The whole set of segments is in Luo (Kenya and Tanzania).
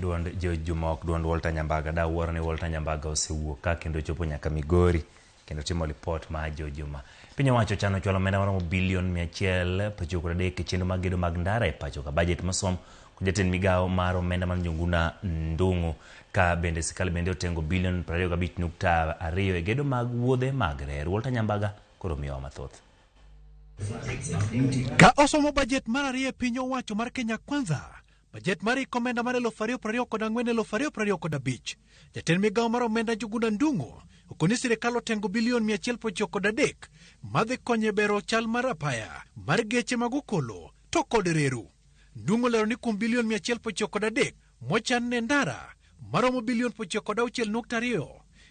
Duond Juma ok duond Walter Nyambaga. Da wuoro ni Walter Nyambaga osewuok ka kendo chopo nyaka Migori kendo timo lipot ma Jo Juma. Piny owacho chano chwalo omenda maromo bilion 193 e chenro mag gedo mag ndara e pacho ka. Budget mosom kod jatend migawo mar omenda mar Njuguna Ndung'u ka bende sirkal bende otengo bilion 25.2 e gedo mag wuodhe mag reru. Walter Nyambaga koro miyowa mathoth. Ka osomo bajet mar ariyo e piny owacho mar Kenya Kwanza, bajet mar hik omenda mar 2024 2025, jatend migawo mar omenda Njuguna Ndung'u okoni sirikal otengo bilion 193 madhi konyo e bero chal mar apaya mar geche mag okolo to kod reru. Ndung'u olero ni kuom bilion 193 mochan ne ndara maromo bilion 96.2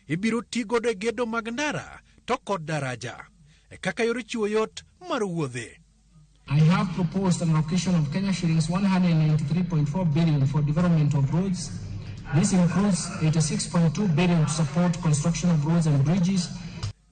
ibiro ti godo e gedo mag ndara to kod daraja e kaka yor chiwo yot mar wuodhe. I have proposed an allocation of Kenya shillings 193.4 billion for development of roads. This includes 86.2 billion to support construction of roads and bridges.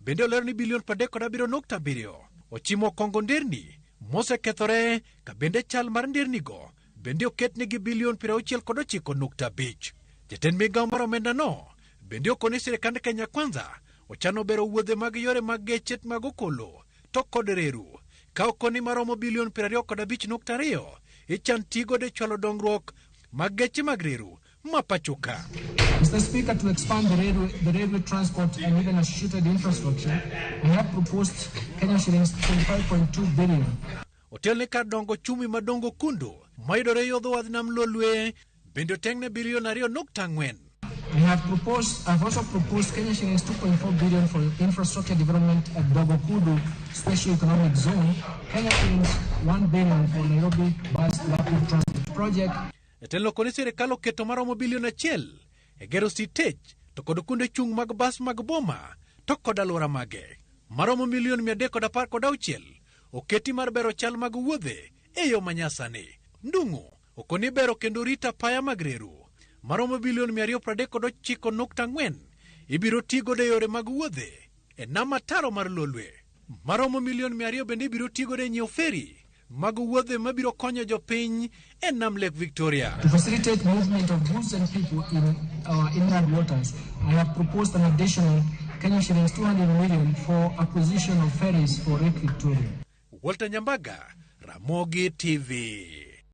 Bende olero ni bilion 37.7 ochimo kongo nderni mosekethore ka bende chal mar ndernigo bende oketnegi bilion 69.5. Jatend migawo mar omenda no bende okoni sirikand Kenya Kwanza ochano bero wuodhe mag yore mag geche mag okolo to kod reru ka okoni maromo bilion 25.2 ichan ti godo e chwalo dongruok mag geche mag reru ma pacho ka. Mr. Speaker, to expand the railway transport and even associated infrastructure, I have proposed Kenya shillings 25.2 billion. Otelne kar dongo chumi madongo kundu mayudore yo dho wadh nam Lolwe bende otengne bilion 2.4. I've also proposed Kenya shillings 2.4 billion for infrastructure development at Dongo Kundu Special Economic Zone, Kenya shillings 1 billion for Nairobi Bus Rapid Transit Project. Jatelo koni sirikal oketo maromo bilion 1 e gero sitej to kod kuonde chung' mag bas mag boma to kod alwora mage. Maromo milion 316 oketi mar bero chal mag wuodhe e yo manyasani. Ndung'u okoni bero kendo rito apaya mag reru maromo bilion 239.4 ibiro ti godo e yore mag wuodhe e nam ataro mar Lolwe. Maromo milion 200 bende ibiro ti godo e nyiewo feri mag wuodhe mabiro konyo jopiny e nam Lake Victoria. To facilitate movement of goods and people in our inland waters, I have proposed an additional Kenya shillings 200 million for acquisition of ferries for Lake Victoria. Walter Nyambaga, Ramogi TV.